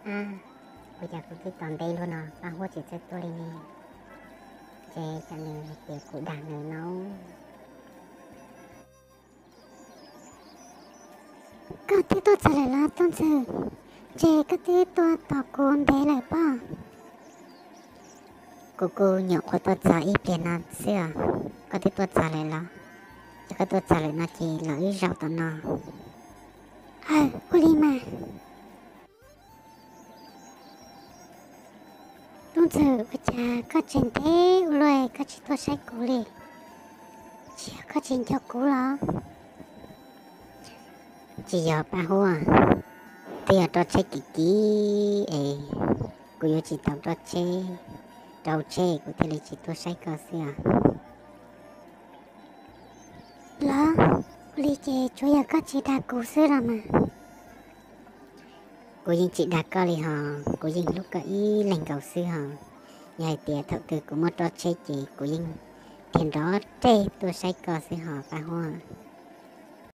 Ab, ua cas kuv twb tos ntev luaj no Paj Huab tsis txawj tuaj li ne? Ces xyov nws hais tias kuv dag nws no. Koj twb tuaj txog lawm los Tub Ntxawg? Ces koj twb tuaj tos kuv ntev lawm pob. Kuv kuj nyuam qhuav tuaj txog ib pliag no xwb os. Koj twb tuaj txog lawm los? Yog koj tuaj txog lawm no ces los wb zaum tom no. Aw, ua li mas. Tub Ntxawg, ua cas koj tseem ntev ua luaj koj tsis tuaj saib kuv li? Tsis yog koj tsis nco kuv los? Tsis yog Paj Huab, twb yog roj tsheb kim kim es kuv yuav tsis tau roj tsheb rau tsheb kuv thiaj li tsis tuaj saib koj xwb os. Los, ua li ces tsuas yog koj tsis dag kuv xwb los mas. Kuv yeej tsis dag koj li hos, kuv yeej hlub koj ib leeg nkaus xwb hos. Yog hais tias thaum twg kuv muaj roj tsheb ces kuv yeej nrhiav nrov rej tuaj saib koj xwb hos Paj Huab.